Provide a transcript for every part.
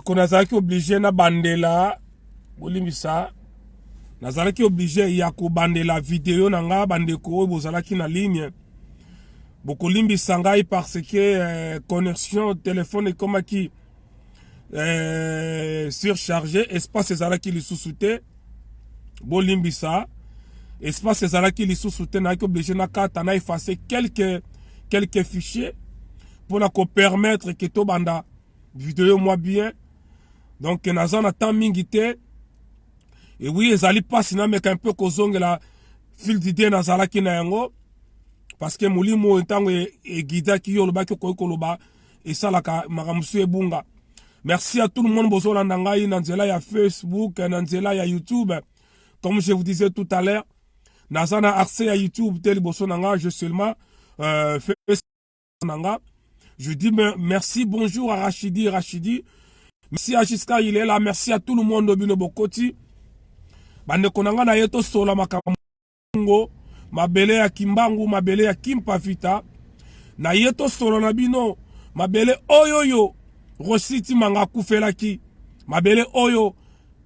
Bandeko, nazalaki oblige nabandela, bolimbisa, nazalaki oblige ya kobandela video na nga. Bandeko oyo bozalaki na ligne, bokolimbisa ngai parce que connexion téléphone ekomaki surchargé, espace ezalaki lisusu te. Bolimbisa, espace ezalaki lisusu te. Nazalaki oblige nakata, na effacer quelques fichiers mpona kopermettre ke tobanda video mwa bien. Donc naza na temps mingi te. Et oui, ezali mpasi nameka mpe kozongela fil d'idée nazalaki na yango, parce que molimo oyo, ntango eguidaki yo, olobaki, okoki koloba, esalaka makambo mosusu ebunga. Merci à tout le monde bozolanda ngai na nzela ya Facebook, na nzela ya YouTube. Comme je vous disais tout à l'heure, naza na accès ya YouTube te liboso na nga, je seulement Facebook na nga. Je dis merci, bonjour à Rachidi Rachidi, merci à Giscard, il est là, merci à tout le monde. Bino bokoti, bandeko na nga, na ye tosola makambo mabele ya Kimbangu, mabele ya Kimpa Vita. Na ye tosolo na bino mabele oyo oyo Rossy Tshimanga akufelaki, mabele oyo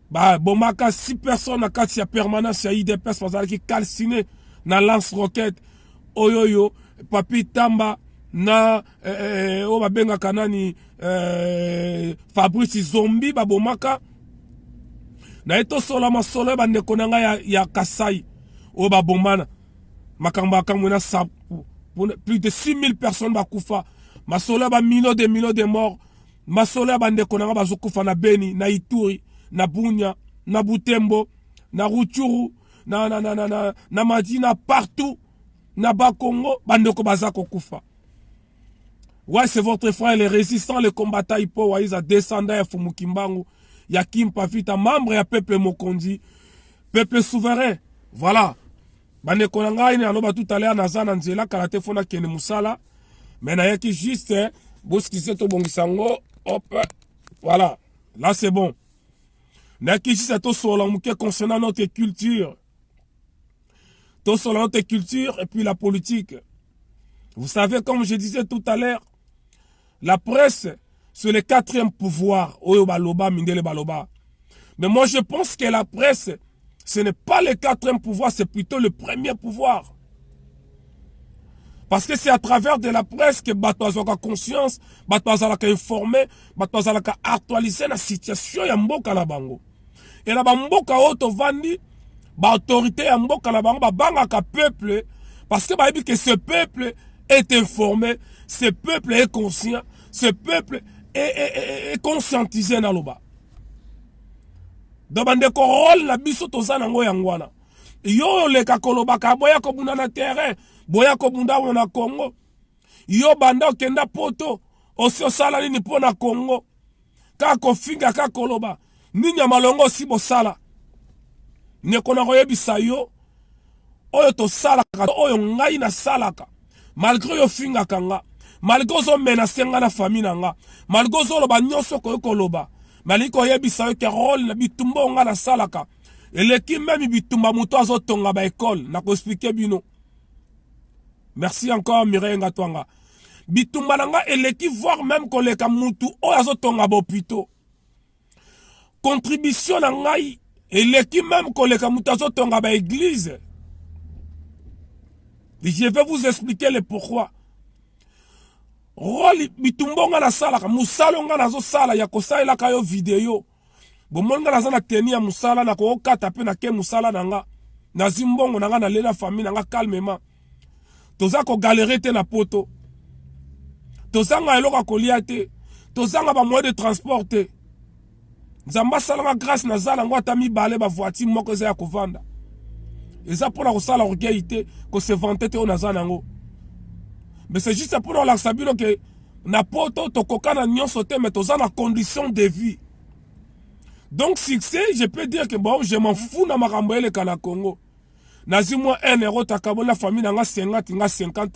babomaka 6 personnes na kati ya permanence ya UDPS, bazalaki calciné na lance roquette, oyo oyo Papi Tamba na oyo babengaka nani, Fabrice Zombi, babomaka. Na ye tosola masolo ya bandeko na ngai ya Kasai oyo babomana, makambo ya Kamwina Nsapu, plus de 6000 personnes bakufa, masolo ya bamillions de millions de morts, masolo ya bandeko na ngai bazokufa na Beni, na Ituri, na Bunia, na Butembo, na Rutshuru, na Madina, partout na Bakongo, bandeko baza kokufa. Ouais, c'est votre frère, les résistants, les combattants Hippo Waiza, descendant ya Fumu Kimbangu, ya Kimpa Vita, membre ya peuple Mokonzi, peuple souverain. Voilà. Bandeko na ngai, naloba tout à l'heure, naza na nzela, kala te fo nakende mosala, mais nayaki juste bosikise tobongisa yango. Hop, voilà, là c'est bon. Nayaki juste tosolola moke concernant notre culture, tosolola notre culture et puis la politique. Vous savez, comme je disais tout à l'heure, la presse, c'est le quatrième pouvoir. Oyo baloba, mindele baloba. Mais moi, je pense que la presse, ce n'est pas le quatrième pouvoir, c'est plutôt le premier pouvoir. Parce que c'est à travers de la presse que bato azwaka conscience, bato azalaka informé, bato azalaka actualiser la situation ya mboka na bango. Et na bamboka oyo tovandi, baautorité ya mboka na bango babangaka peuple, parce que bayebi que ce peuple est informé, ce peuple est conscient, ce peuple est conscientisé naloba. Donc bandeko, rôle na biso toza nango yango wana. Yo oleka kolobaka boya kobunda na terrain, boya kobunda na Congo. Yo banda okenda Poto, osi osala nini mpo na Congo? Kaka kofinga, kaka koloba. Nini ya malongo osi bosala? Ndeko, na koyebisa yo oyo tosalaka, oyo ngai nasalaka, malgré oyo ofingaka nga, malgré ozomenacer nga na famille na nga, malgré ozoloba nyonso okoki koloba, nalingi koyebisa yo ke rôle na bitumba oyo nga nasalaka eleki même bitumba moto azotonga baécole. Nakoexpliquer bino. Merci encore, Mireille Ngatwanga. Bitumba na nga eleki voire même koleka mutu oyo azotonga bahôpitaux. Contribution na ngai eleki même koleka moto azotonga baéglise. Je vais vous expliquer le pourquoi. Rôle, bitumba nga nasalaka, mosala nga nazosala ya kosalelaka yo video, bomoni nga naza na tenue ya mosala, nakokata mpe nake mosala na nga, nazwi mbongo na nga, nalela famille na nga calmement. Toza kogalérer te na Poto, tozanga eloko ya kolia te, tozanga bamoyen de transport te. Nzambe asalanga grâce, naza nango ata mibale bavoiture, moko eza ya kovanda. Eza mpona kosala orgueil te, kose vanter te oyo naza nango, mais c'est juste mpona kolakisa bino ke na Poto tokoka na nyonso te, mais toza na condition de vie. Donc succès, je peux dire que bon, je m'en fous na makambo eleka na Congo. Nazwi mwa 1 euro, takaboli famille na nga 50, nga 50,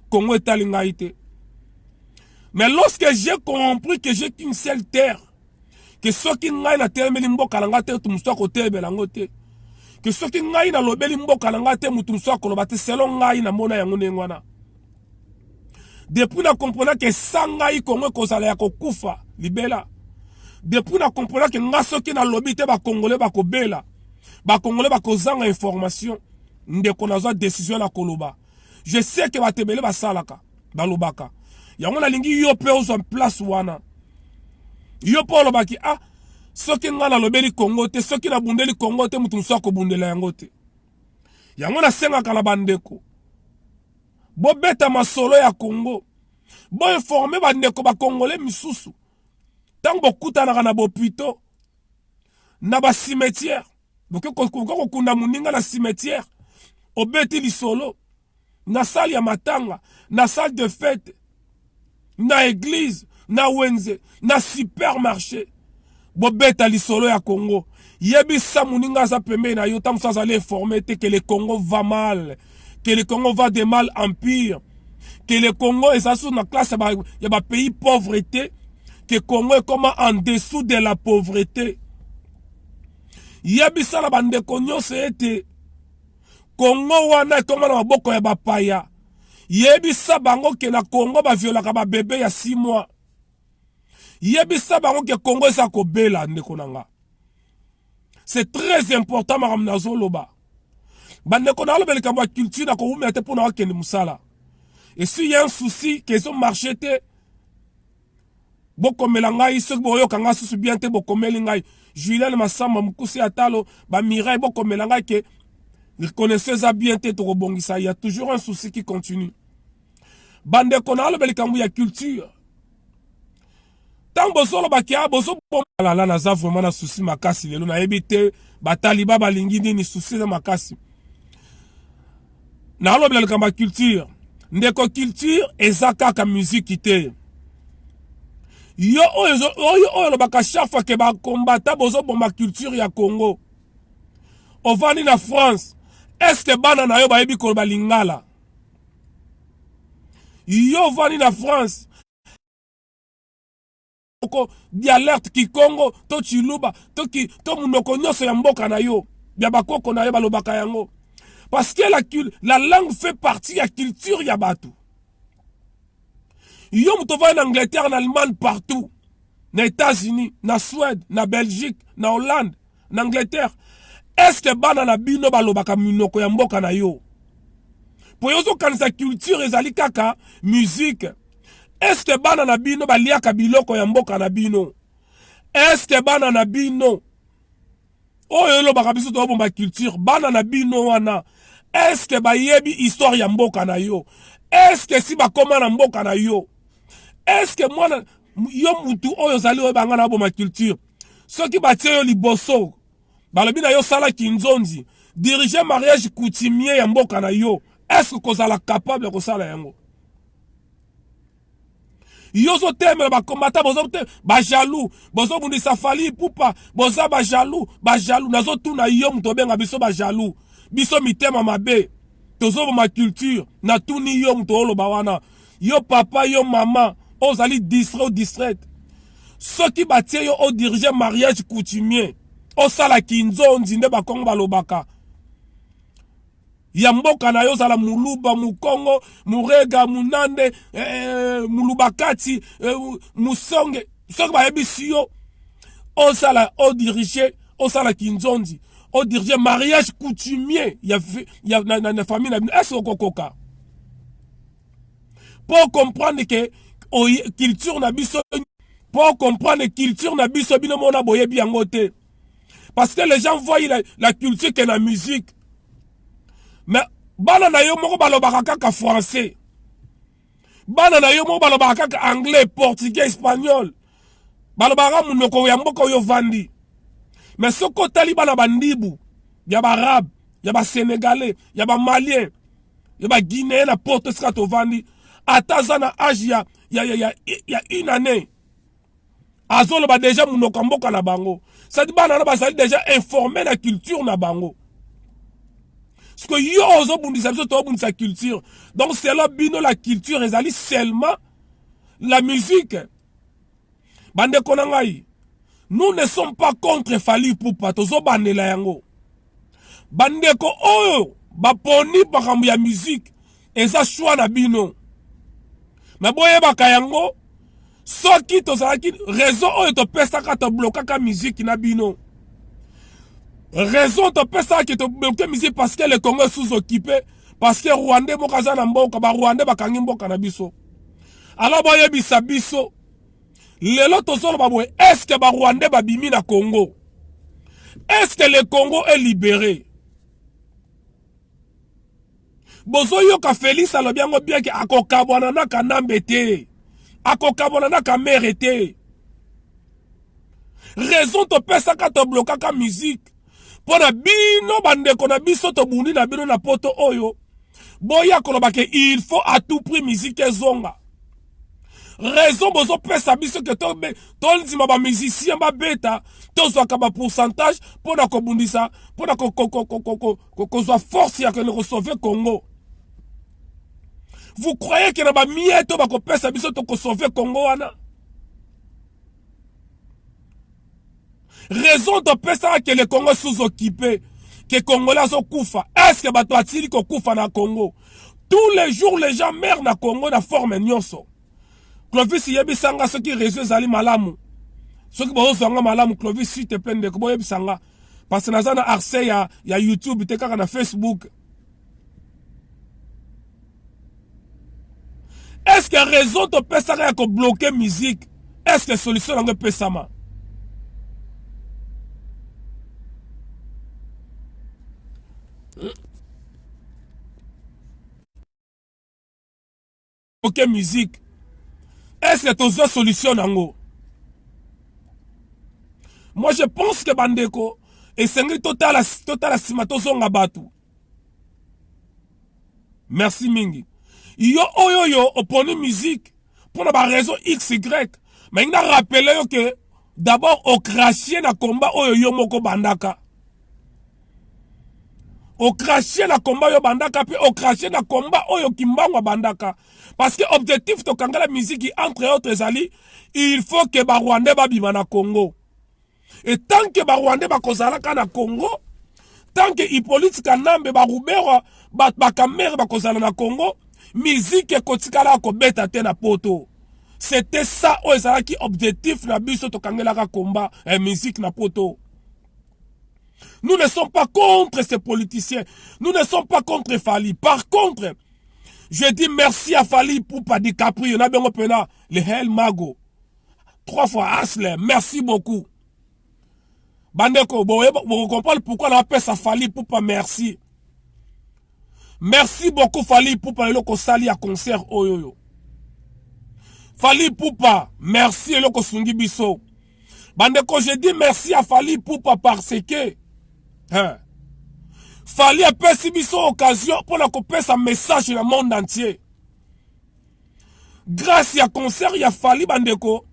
Congo etali ngai te. Mais lorsque j'ai compris que j'ai qu'une seule terre, ke soki ngai natelemeli mboka na ngai te, motu mosusu akotelemela yango te, ke soki ngai nalobeli mboka na ngai te, motu mosusu akoloba te. Selon ngai, namona yango ndenge wana. Depuis na comprendre ke sa ngai, Kongo ekozala ya kokufa libela. Depuis na comprenaki nga, soki nalobi te, Bakongole bakobela, Bakongole bakozanga information. Ndeko, nazwa décision na koloba. Je sais que bato ebele basalaka, balobaka yango. Nalingi yo mpe ozwa place wana. Yo mpe olobaki: "Ah, soki ngai nalobeli Kongo te, soki nabundeli Kongo te, moto mosusu akobundela yango te." Yango nasengaka na bandeko, bobeta masolo ya Kongo, boinformer bandeko Bakongole misusu. Ntango bokutanaka na bopito, na bacimetière, boke kokunda moninga na cimetière, obeti lisolo na salle ya matanga, na salle de fête, na église, na wenze, na supermarché, bobeta lisolo ya Congo. Yebisa moninga aza pembeni na yo, ntango mosusu azali informé te, que le Congo va mal, que le Congo va de mal en pire, que le Congo eza susu na classe ya bapays pauvreté, que Congo ekoma en dessous de la pauvreté. Yebisa na bandeko nyonso ete Kongo wana ekoma na maboko ya bapaya. Yebisa bango que na Kongo baviolaka babébé ya 6 mois. Yebisa bango que Kongo eza kobela. Ndeko na nga, c'est très important makambo nazoloba. Bandeko, naloba likambo ya culture, na kowumela te mpo na wakende mosala. Et s'il y a un souci que ezomarcher te, bokomela ngai. Soki boyoka ngai susu bien te, bokomeli ngai. Juliane Masamba Mokusi ya talo, bamirai, bokomela ngai que reconnaissance eza bien te, tokobongisa. Ya toujours un souci qui continue. Bandeko, naloba likambo ya culture. Ntango bozolobaki a bozobomalala, naza vraiment na souci makasi lelo. Nayebi te bataliba balingi nini. Souci eza makasi. Nalobela likambo ya culture. Ndeko, culture eza kaka muziki te. Yo oyo oyo olobaka chaque fois que bakombata bozoboma culture ya Congo, ovandi na France, est-ce bana na yo bayebi koloba lingala? Yo ovandi na France, ko dialecte kikongo to chiluba to, ki, to munoko nyonso ya mboka na yo, ya bakoko na yo, balobaka yango? Parce que la langue fait partie ya culture ya bato. Yo moto ovandi na Angleterre, na Allemagne, partout, na États-Unis, na Suède, na Belgique, na Hollande, na Angleterre, est ce que bana na bino balobaka minoko ya mboka na yo? Po yo ozokanisa culture ezali kaka musique. Est ce que bana na bino baliaka biloko ya mboka na bino? Est ce que bana na bino oyo elobaka biso tobomba culture, bana na bino wana, est ce que bayebi histoire ya mboka na yo? Est ce que si bakóma na mboka na yo, est ce que mwana yo, mutu oyo ozali oyo banga na boma culture, soki batie yo liboso, balobi na yo salaki nzonzi, dirige mariage coutumier ya mboka na yo, est ce que kozala capable ya kosala yango? Yo ozotemela bakombata, bozo bajaloux, bozobundisa Fally Ipupa, boza bajaloux, bajaloux. Nazotuna yo, moto obenga biso bajaloux, biso mitema mabe, tozoboma culture, natuni yo, moto oloba wana, yo papa, yo mama, ozali distrait ou distraite, soki batie yo odirige mariage coutumier, osalaki nzonzi nde Bakongo balobaka ya mboka na yo, ozala Muluba, Mukongo, Murega, Munande, Muluba kati, Musonge, soki bayebisi yo osala, odirige, osalaki nzonzi, odirige mariage coutumier ya na famille na bino, est-ce okokoka? Mpo comprendre que culture na biso, mpo comprendre culture na biso, bino mona boyebi yango te, parce que les gens voient la culture que na musique. Mais bana na yo moko balobaka kaka français, bana na yo moko balobaka kaka anglais, portugais, espagnol, balobaka monoko ya mboka oyo ovandi. Mais soki otali bana bandibu ya Baarabe, ya Basénégalais, ya Bamalien, ya Baguinéen na Poto esika tovandi, ata aza na age ya une année, azoloba déjà monoko ya mboka na bango. C'est-à-dire bana wana bazali déjà informé na culture na bango. Parce que yo ozobundisa biso, tozobundisa culture. Donc selon bino, la culture ezali seulement la musique. Bandeko na ngai, nous ne sommes pas contre Fally Ipupa. Tozobandela yango. Bandeko oyo baponi makambo ya musique, eza choix na bino. Me boyebaka yango. Soki tozalaki raison oyo topesaka, toblokaka musique na bino. Raison topesaka ke tobloke musique parce que le Congo est sous-occupé, parce que Rwandais moko aza na mboka, ba Rwandais bakangi mboka na biso. Alors boyebisa biso lelo tozoloba boye, est-ce que ba Rwandais babimi na Congo? Est-ce que le Congo est libéré? Bozoyoka Félix alobi yango bien ke akokabwana na Kanambe te, akokabwana na Kamerhe te. Raison topesaka, toblokaka musique mpo na bino bandeko na biso, tobundi na bino na poto oyo boya koloba ke il faut à tout prix musique ezonga. Raison bozopesa biso ke tondima bamusicien babeta, tozwaka bapourcentage mpo na kobundisa, mpo na kozwa force ya kende kosauve Congo. Vous croyez ke na bamieto bakopesa biso tokosauve Congo wana? Raison topesaka ke le Congo sous-occupé, ke Congolais azokufa. Est-ce que bato atili kokufa na Congo? Tous les jours les gens meurent na Congo na forme nyonso. Clovis, yebisanga soki réseau ezali malamu, soki bozozwanga malamu. Clovis, s'il te plaît, ndeko, boyebisanga parce que naza na accès ya YouTube te, kaka na Facebook. Est-ce que raison topesaka ya kobloke musique, est-ce que solution yango epesama? Ok, musique, est-ce que tozwa solution nango? Moi je pense que bandeko, esengeli totala, totala nsima, tozonga bato. Merci mingi. Yo oyo yo oponi musique mpona baraison xy, mais na rappeler yo ke d'abord ocrache na combat oyo yo moko bandaka, ocrache na combat oyo bandaka, mpe ocrache na combat oyo Kimbangu abandaka, parce que objectif tokangela musique entre autres ezali il faut ke Barwandais babima na Congo. Et tant que Barwandais bakozalaka na Congo, tant que Hippolyte Kanambe, Baruberwa, Bakamere bakozala na Congo, musique ekotikala kobeta te na poto. C'était ça oyo ezalaki objectif na biso tokangelaka combat musique na poto. Nous ne sommes pas contre ces politiciens. Nous ne sommes pas contre Fally. Par contre, je dis merci à Fally Ipupa DiCaprio, na bengo pena, le Hell Mago. Trois fois Asler, merci beaucoup. Bandeko, vous comprenez pourquoi on appelle ça Fally Ipupa merci. Merci beaucoup Fally Ipupa eloko sali ya concert oyoyo. Fally Ipupa, merci eloko sungi biso. Bandeko, je dis merci à Fally Ipupa parce que hein, Fally apesi biso occasion mpona kopesa message na monde entier. Grâce ya concert ya Fally, bandeko,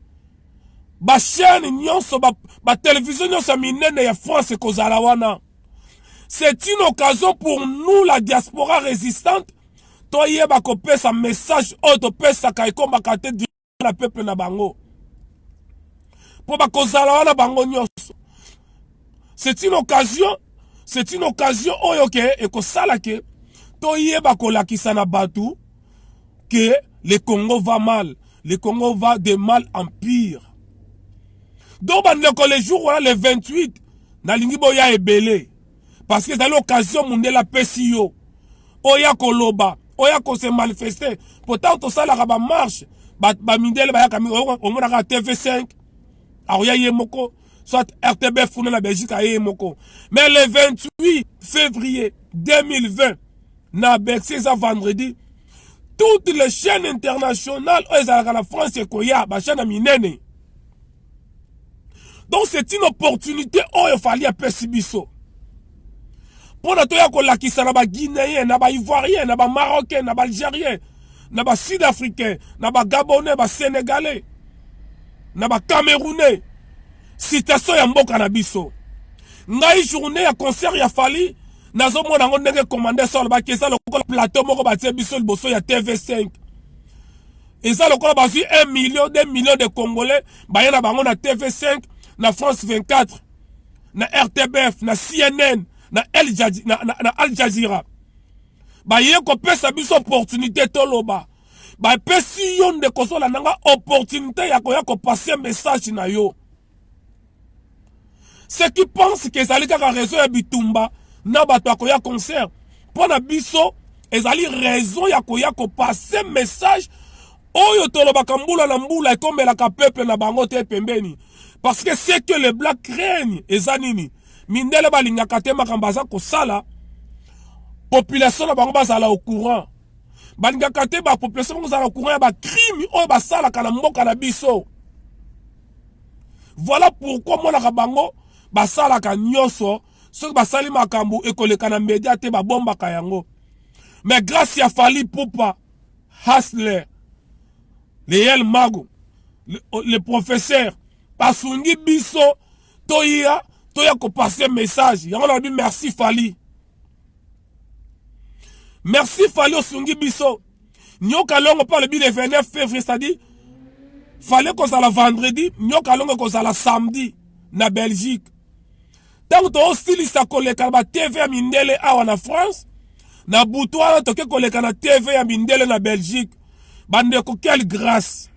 bachaîne nyonso, batelevizio nyonso ya minene ya France ekozala wana. C'est une occasion pour nous, la diaspora résistante, toyeba kopesa message oyo topesaka ekombaka te na peuple na bango, mpo bakozala wana bango nyonso. C'est une occasion, c'est une occasion oyo ke ekosala ke toyeba kolakisa na bato que le Congo va mal, le Congo va de mal en pire. Donc bandeko, le jour wana, le 28, nalingi boya ebele parce que ezali occasion mundele apesi yo oya koloba, oya kose manifester. Pourtant tosalaka bamarche, bamindele bayaka, omonaka TV5 akoya ye moko, soit RTBF kuna na Belgique aye ye moko. Mais le 28 février 2020 na Bercy, eza vendredi, toutes les chaînes internationales oyo ezalaka na France ekoya, bachaîne ya minene. Donc c'est une opportunité oyo Fally apesi biso mpona toya kolakisa na Baguinéen, na Baivoirien, na Bamarocain, na Baalgérien, na Basud africain, na Bagabonais, Basénégalais, na Bacamerounais situation ya mboka na biso. Ngai, journée ya concert ya Fally, nazomona yango ndenge commandant so alobaki, eza lokola plateau moko batie biso liboso ya TV5. Eza lokola bazwi 1 million, 2 millions de Congolais, baye na bango na TV5, na France 24, na RTBF, na CNN, na Al Jazeera, baye kopesa biso opportunité toloba. Bapesi yo ndeko ozolanda nga opportunité ya koya kopase message na yo. Ceux qui pensent que ezali kaka raison ya bitumba na bato ya koya concert, mpo na biso ezali raison ya koya kopase message oyo tolobaka mbula na mbula ekomelaka peuple na bango te pembeni. Parce que ce que les blancs craignent eza nini? Mindele balingaka te makambo aza kosala, population na bango bazala au courant. Balingaka te ba population bango bazala au courant ya ba crime oyo basalaka na mboka na biso. Voilà pourquoi monaka bango basalaka nyonso, soki basali makambo ekoleka na media te, babombaka yango. Mais grâce ya Fally Ipupa, Hustler, Leyel Mago, le professeur, basungi biso toya toya kopase message. Yango nalobi merci Fally. Merci Fally, osungi biso. Nyoka Longo mpe alobi le 29 février, c'est-à-dire fallait kozala vendredi, Nyoka Longo kozala samedi na Belgique. Ntango tozosilisa koleka na ba TV ya mindele awa na France, na butu wana toke koleka na TV ya mindele na Belgique. Bandeko, quelle grâce!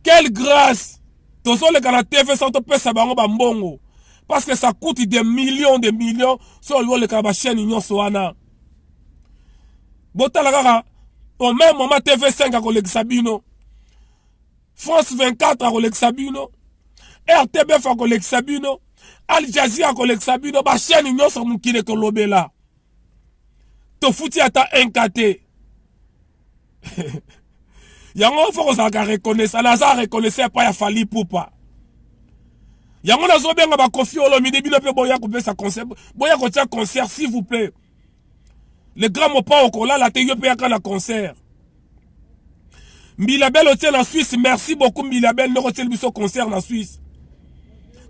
Quelle grâce! Tozoleka na TV sans topesa bango ba mbongo. Parce que ça coûte des millions de millions so olingi oleka na ba chaîne nyonso wana. Botala kaka au même moment TV5 akolekisa bino, France 24 akolekisa bino, RTBF akolekisa bino, Al Jazeera akolekisa bino, ba chaîne nyonso mokili ekolobela. Tofuti ata 1K te. Yango fo kozalaka reconnaissant, naza reconnaissant epai ya Fally Ipupa. Yango nazobenga ba Koffi Olomide, bino mpe boya kopesa concert, boya kotia concert s'il vous plaît. Le grand Mopao okolala te, yo mpe yaka na concert. Mbila Bel otie na Suisse, merci beaucoup Mbila Bel ndoko otieli biso concert na Suisse.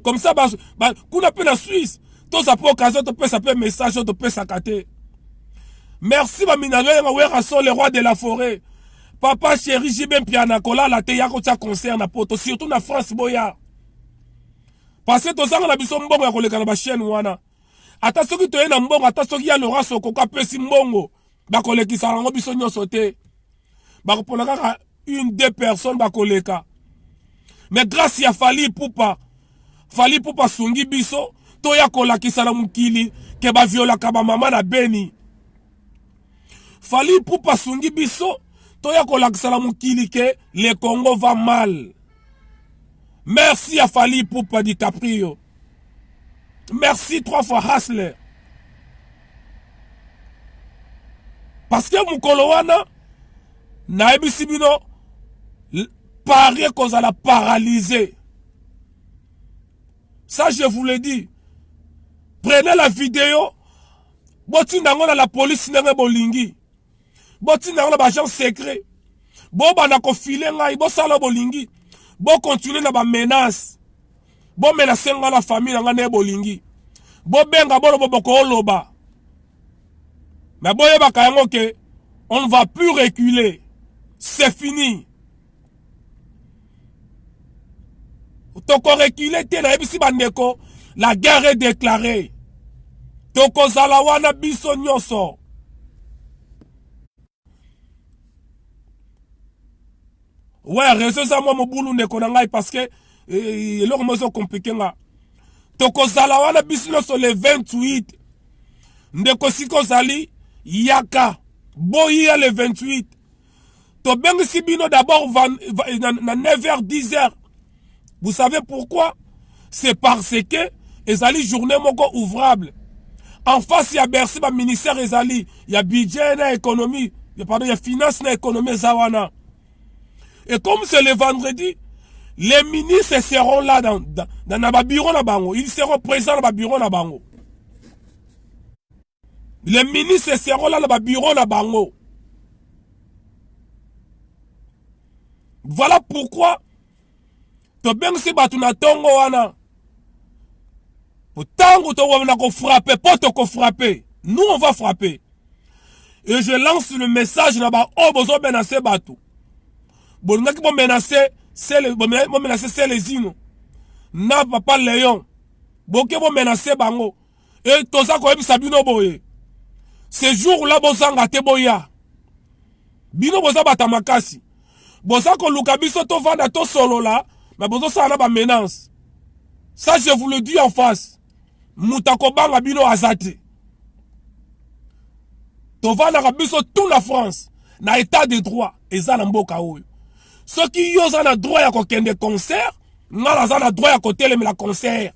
Comme ça ba, ba, kuna mpe na Suisse toza mpe occasion topesa mpe message oyo topesaka te. Merci ba minalo yenga Werrason le roi de la forêt. Papa chéri JB Mpiana kolala te, ya kotia concert na poto, surtout na France boya. Parce que tozanga na biso mbongo ya koleka na ba chaîne wana. Ata soki toye na mbongo, ata soki ya Laurent Sokoko apesi mbongo, bakolekisa yango biso nyonso te. Bakopona kaka une deux personnes bakoleka. Mais grâce ya Fally Ipupa, Fally Ipupa asungi biso toya kolakisa na mokili ke baviolaka ba mama na Beni. Fally Ipupa asungi biso toya kolakisa na mokili ke le Congo va mal. Merci à Fally Ipupa DiCaprio. Merci trois fois Hustler. Parce que mokolo wana nayebisi bino Paris ekozala paralysé. Ça je vous le dis. Prenez la vidéo, botinda yango na la police ndenge bolingi. Botinda yango na ba agent secret. Bobanda kofile ngai, bosala bolingi. Bo continuer na ba menaces. Bo menacer ngai na famille na ngai ndenge bolingi. Bobenga bolobo bokoloba. Mais boyebaka yango ke on ne va plus reculer. C'est fini. Toko reculer te, nayebisi bandeko, la guerre est déclarée. Tokozala wana biso nyonso. Ouais, réseau eza mwa mobulu ndeko na ngai parce que eloko moko ezo compliquer nga. Tokozala wana biso nyonso le 28. Ndeko sika ozali yaka boya le 28. Tobengisi bino d'abord na 9h 10h. Vous savez pourquoi? C'est parce que ezali journée moko ouvrable. En face ya Bercy ba ministère ezali ya budget na économie, ya pardon ya finance na économie eza wana. Et comme c'est le vendredi, les ministres seront là dans ba bureau na bango, ils seront présents dans ba bureau na bango. Les ministres seront là dans ba bureau na bango. Voilà pourquoi tobengisi bato na tongo wana. Tango tokobanda kofrappe, po tokofrappe. Nous on va frapper. Et je lance le message na ba oyo bozo menacer bato. Bolingaki bo menacer Sele, bo menacer Selezino na papa Léon. Boke bo menacer bango. Et toza koyebisa bino boye. Ce jour-là bozanga te boya. Bino boza bata makasi, boza koluka biso tovanda tosolola, mais bozosala na bamenance. Ça, je vous le dis en face, moto akobanga bino aza te. Tovandaka biso tout na France, na état de droit eza na mboka oyo. Soki yo oza na droit ya kokende concert, nga naza na droit ya kotelemela concert.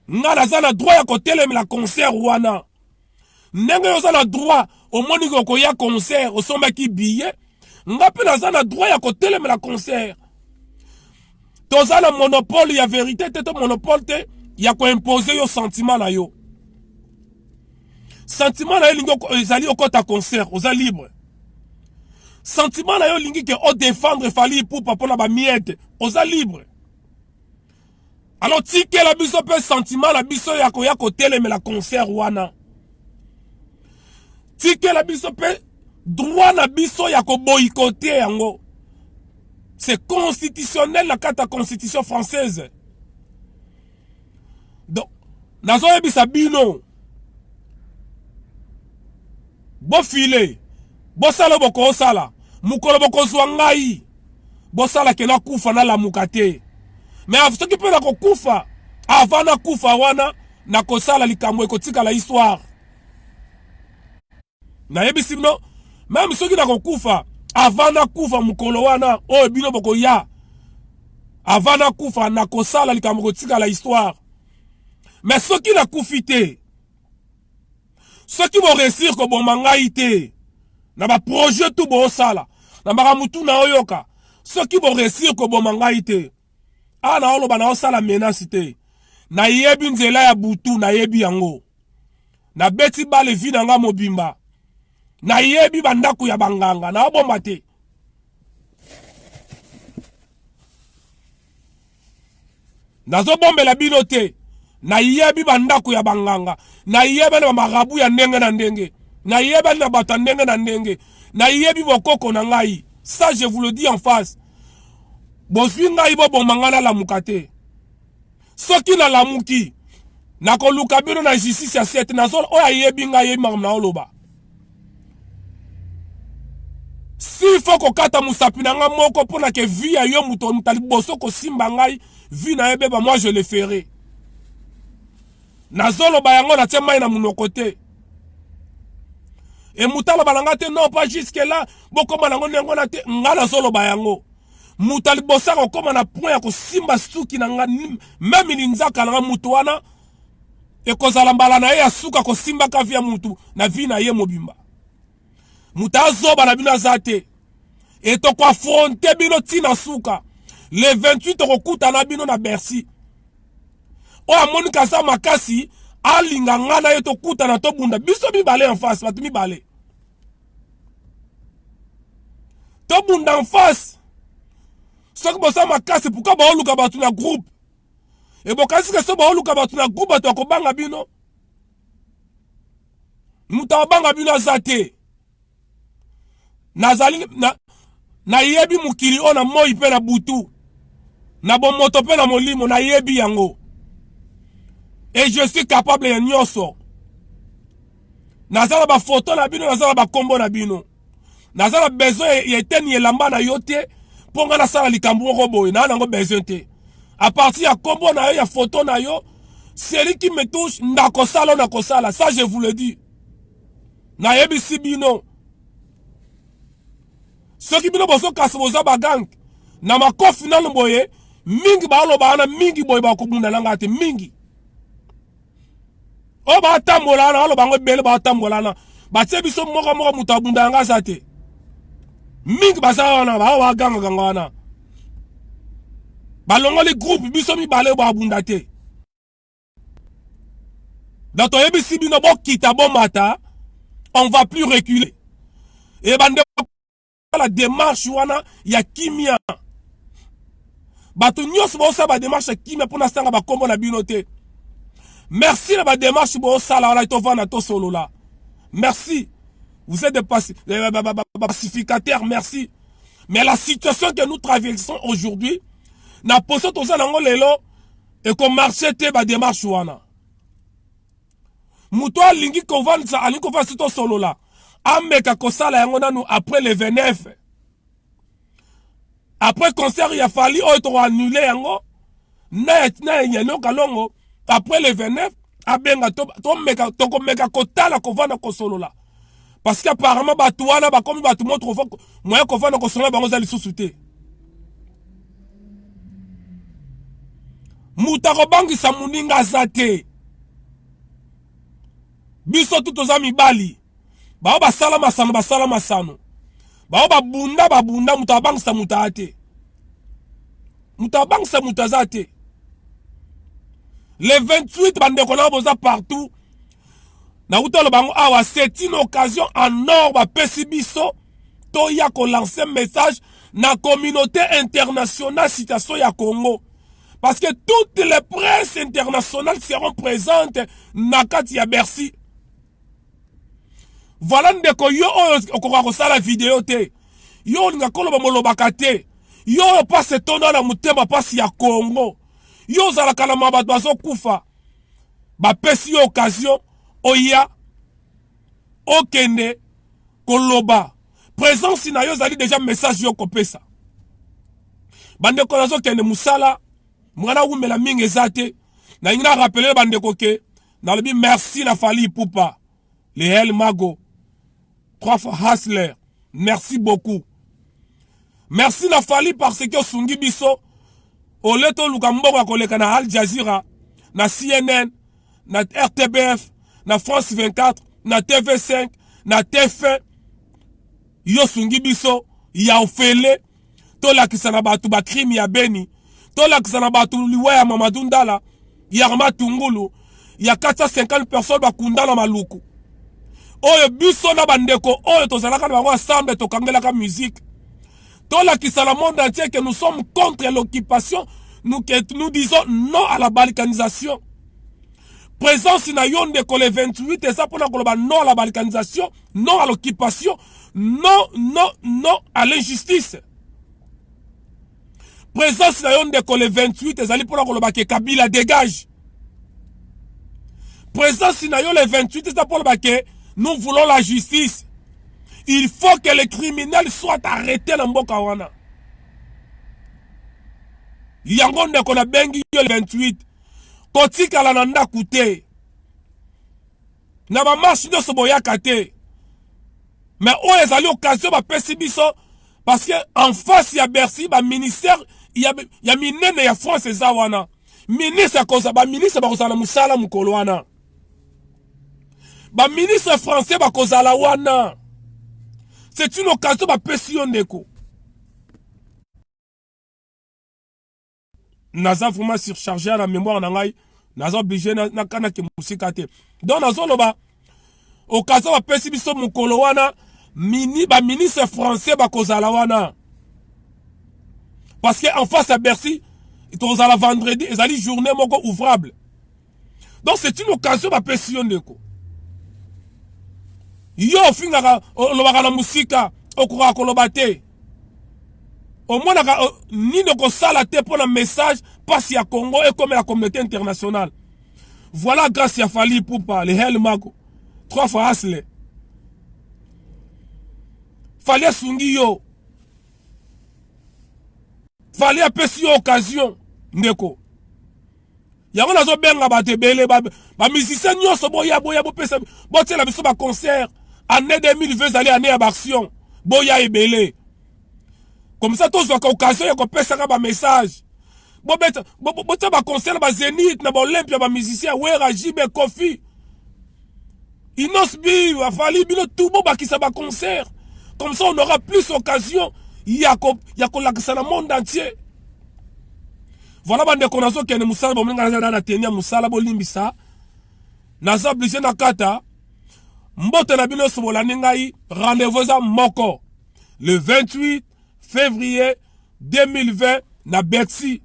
Nga naza na droit ya kotelemela concert wana. Ndenge yo oza na droit, omoni okoya concert, osombaki billet, nga mpe naza na droit ya kotelemela concert. Toza na monopole ya verité te, to monopole te ya koimpose yo sentiment na yo. Sentiment na yo elingi ezali okota concert, oza libre. Sentiment na yo elingi ke odefendre Fally Ipupa mpona bamiete, oza libre. Alors tikela biso mpe sentiment na biso ya koya kotelemela concert wana. Tikela biso mpe droit na biso ya koboyikote yango. C'est constitutionnel na kati ya constitution française. Donc nazoyebisa bino, bofile, bosala bokosala, mokolo bokozwa ngai, bosala ke nakufa nalamuka te. Mais soki mpe nakokufa, avant nakufa wana nakosala likambo ekotikala histoire. Nayebisi bino, meme soki nakokufa, avant nakufa mokolo wana oyo bino bokoya, avant nakufa nakosala likambo ekotikala histoire. Mais soki nakufi te, soki boresir koboma ngai te na baprojet tu bosala na makambo tu na oyoka, soki boresir koboma ngai te, awa naoloba naosala menace te, nayebi nzela ya butu, nayebi yango, nabeti bale vi na nga mobimba, nayebi bandako ya banganga, naobomba te. Nazobombela bino te, nayebi bandako ya banganga, nayebi na bamarabu ya ndenge na ndenge, nayebi na bato ya ndenge na ndenge, nayebi bokoko na ngai. Ça, je vous le dis en face. Bozwi ngai boboma ngai nalamuka te. Soki nalamuki, nakoluka bino na justice ya 7. Nazo oyo ayebi ngai ayebi makambo naoloba. S'il faut kokata mosapi na ngai moko mpo na ke vie ya yo moto moto liboso kosimba ngai vie na ye beba, moi je le ferai. Nazoloba yango, natie mai na monoko te. E moto aloba na ngai te, non, pas jusque là, bokóma nango ndenge wana te. Ngai nazoloba yango, moto aliboso akokóma na point ya kosimba suki na ngai, meme linzaka na ngai, moto wana ekozala mbala na ye ya suka kosimbaka vie ya mutu na vie na ye mobimba. Moto azoba na bino aza te, e tokoafronte bino ntina suka. Le 28 tokokutana bino na Bercy. Oyo amoni kaza makasi alinga ngai na ye tokutana, tobunda biso mibale en face, bato mibale tobunda en face. Soki boza makasi, pourquoi baoluka bato na groupe? Ebokasi ke so baoluka bato na groupe, bato bakobanga bino. Moto akobanga bino aza te. Nazali na, nayebi mokili oyo na moi mpe na butu, na bomoto mpe na molimo, nayebi yango et je suis capable ya nyonso. Naza na bafoto na bino, naza na bakombo na bino, naza na besoin ya eteni elamba na yo te mpo ngai nasala likambo moko boye. Naa nango besoin te. À partir ya kombo na yo, ya foto na yo, celui qui me touche, ndakosala oyo nakosala. Ça, je vous le dis, nayebisi bino, soki bino bozokasa, boza bagange na makofi nano boye mingi, baoloba wana mingi boye, bakobunda na ngai te mingi. Oyo batambola wana, baloba yango ebele, batambola wana, batie biso moko moko, moto abunda yanga aza te mingi. Baza wana, bao bagangaganga wana, balongoli groupe, biso mibale babunda te. Donc toyebisi bino, bokita bomata, on va plus reculer. E bande la démarche wana ya kimia, bato nyonso bosala badémarche ya kimia mpona sanga bakombo na bino te. Merci na badémarche bosala wana, tovanda tosolola. Merci, vous êtes des pacificateurs, merci. Mais la situation que nous traversons aujourd'hui, na poso toza nango lelo, ekomarche te badémarche wana. Moto alingi kovandisa, alingi kovandisa tosolola. Ameka kosala yango nanu après le 29. Après concert ya Fally oyo toko annuler yango na na Nyoka Longo après le 29 abenga to tomeka tokomeka kotala kovanda kosolola parce que apparemment bato wana bakomi bato moto moyen kovanda kosolola bango eza lisusu te. Moto akobangisa moninga aza te. Biso tu toza mibali. Bao basala masano basala masano. Bao babunda babunda moto abangisa moto aza te. Moto abangisa moto aza te. Le 28 bandeko na boza partout. Nauta loba yango awa c'est une occasion en or bapesi biso toya ko lancer message na communauté internationale situation ya Congo. Parce que toutes les presses internationales seront présentes na kati ya Bercy. Voilà ndeko yo oyo okoka kosala video te. Yo olinga koloba molobaka te. Yo oyo pasi etonda na motema pasi ya Congo. Yo ozalaka na ma bato bazokufa. Bapesi yo occasion oya okende koloba. Présence na yo ezali déjà message yo kopesa. Bandeko nazokende mosala, mwana wumela mingi eza te. Nalingi na rappeler bandeko ke nalobi merci na Fally Ipupa, le El Mago, trois fois Hustler, merci beaucoup. Merci na Fally parce que osungi biso ole toluka mbongo ya koleka na Al Jazeera, na CNN, na RTBF, na France 24, na TV5, na TF1. Yo sungi biso ya ofele tolakisa na bato ba crime ya Beni, tolakisa na bato liwa ya Mamadou Ndala, ya Armand Tungulu, ya 450 personnes bakunda na Maluku. Oyo biso na bandeko oyo tozalaka na bango ensemble tokangelaka musique. Tolakisa na monde entier que nous sommes contre l'occupation, nous, que nous disons non à la balkanisation. Présence na yo ndeko le 28 eza mpona koloba non à la balkanisation, non à l'occupation, non, non, non à l'injustice. Présence na yo ndeko le 28 ezali mpona koloba ke Kabila dégage. Présence na yo le 28 eza mpona koloba ke nous voulons la justice. Il faut que les criminels soient arrêtés na mboka wana. Yango ndeko na bengi yo le 28 kotikala na ndako te. Na ba marche nyonso boyaka te. Mais oyo ezali occasion bapesi biso parce que en face ya Bercy ba ministère ya, ya minene ya France eza wana. Ministre akoza ba ministre bakozala na mosala mokolo wana. Ba ministre français bakozala wana. C'est une occasion bapesi yo ndeko. Naza vraiment surchargé na mémoire na ngai, naza obligé nakanaki mosika te. Donc nazoloba occasion bapesi biso mokolo wana, mini ba ministre français bakozala wana. Parce que en face à Bercy, tozala vendredi, ezali journée moko ouvrable. Donc c'est une occasion bapesi yo ndeko. Yo ofingaka olobaka na mosika, okokaka koloba te. Omonaka nini okosala te mpo na message pasi ya Congo ekomela communauté internationale. Voilà grâce ya Fally Ipupa, le Hel Mago, trois fois Asle. Fally asungi yo. Fally apesi yo occasion ndeko. Yango nazobenga bato ebele, ba musicien nyonso boya boya bopesa botiela biso ba concert. Année 2020 ezali année ya ba action. Boya ebele. Comme ça tozwaka occasion ya kopesaka ba message. Bobeta botia ba concert ba Zénith na ba Olympia ba musicien Wera, JB, Koffi. Innoss'B, Fally bino tout bobakisa ba concert. Comme ça on aura plus occasion ya kolakisa na monde entier. Voilà bandeko nazokende mosala bomoninga naza na teni ya mosala bolimbisa. Naza obligé na kata. Mbote na bino nyonso bolandi ngai, rendez-vous eza moko le 28 février 2020 na Bercy.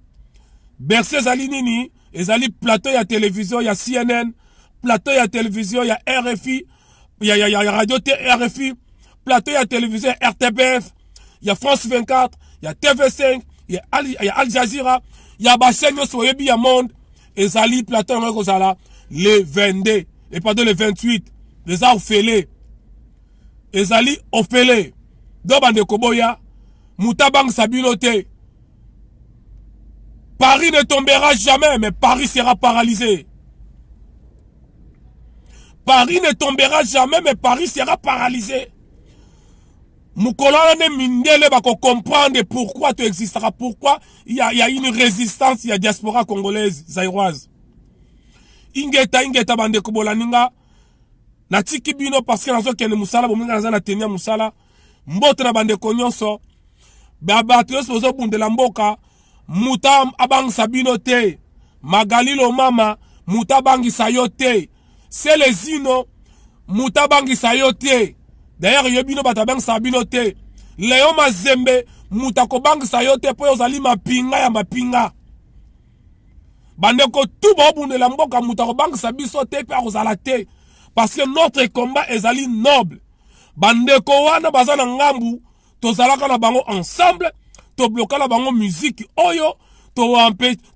Bercy ezali nini? Ezali plateau ya télévision ya CNN, plateau ya télévision ya RFI, ya, ya, ya, ya radio T RFI, plateau ya télévision ya RTBF, ya France 24, ya TV5, ya Al, ya Al Jazeera, ya ba chaîne nyonso oyebi ya monde. Ezali plateau yango ekozala le 22 et pardon le 28 eza ofele. Ezali ofele. Do bandeko boya, moto abangisa bino te. Paris ne tombera jamais, mais Paris sera paralysé. Paris ne tombera jamais, mais Paris sera paralysé. Mokolo wana nde mindele bakocomprendre pourquoi toexistaka, pourquoi il y a une résistance ya diaspora congolaise zaïroise. Ingeta, ingeta, bandeko bolandi nga, natiki bino parce que nazokende mosala. Bominga naza na teni ya mosala. Mbote na bandeko nyonso, bato nyonso bozobundela mboka. Moto abangisa bino te. Magalilo mama, moto abangisa yo te. Selezino, moto abangisa yo te. D'ailleurs, yo bino bato abangisaka bino te. Leo Mazembe, moto akobangisa yo te mpo ozali mapinga ya mapinga. Bandeko tu baobundela mboka, moto akobangisa biso te mpe akozala te, parce que notre combat ezali noble. Bandeko wana baza na ngambu, tozalaka na bango ensemble, tobloka na bango musique oyo,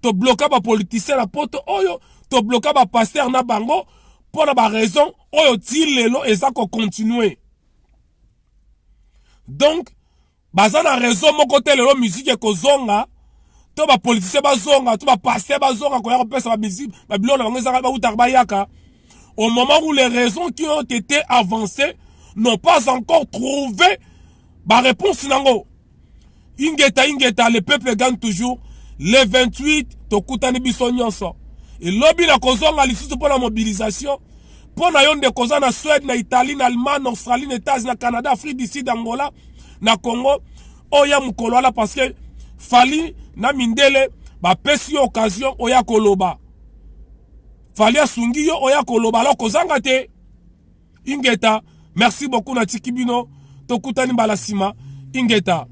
tobloka bapoliticien na poto oyo, tobloka bapasteur na bango mpo na baraison oyo ti lelo eza kocontinue. Donc baza na raison moko te lelo musique ekozonga to bapoliticien bazonga to bapasteur bazonga koya kopesa bamusique, babiloko na bango ezaka bautaka bayaka, au moment où les raisons qui ont été avancées n'ont pas encore trouvé baréponse nango. Ingeta, ingeta, le peuple gagne toujours. Le 28 tokutani biso nyonso. Elobi na kozonga lisusu mpo na mobilisation mpo na yo ndeko oza na Suède, na Italie, na Allemagne, na Australie, na États, na Canada, Afrique du Sud, Angola, na Congo, oya mokolo wana, parce que Fally na mindele bapesi yo occasion oya koloba. Fally asungi yo oya koloba, alors kozanga te. Ingeta, merci beaucoup, natiki bino, tokutani mbala nsima. Ingeta.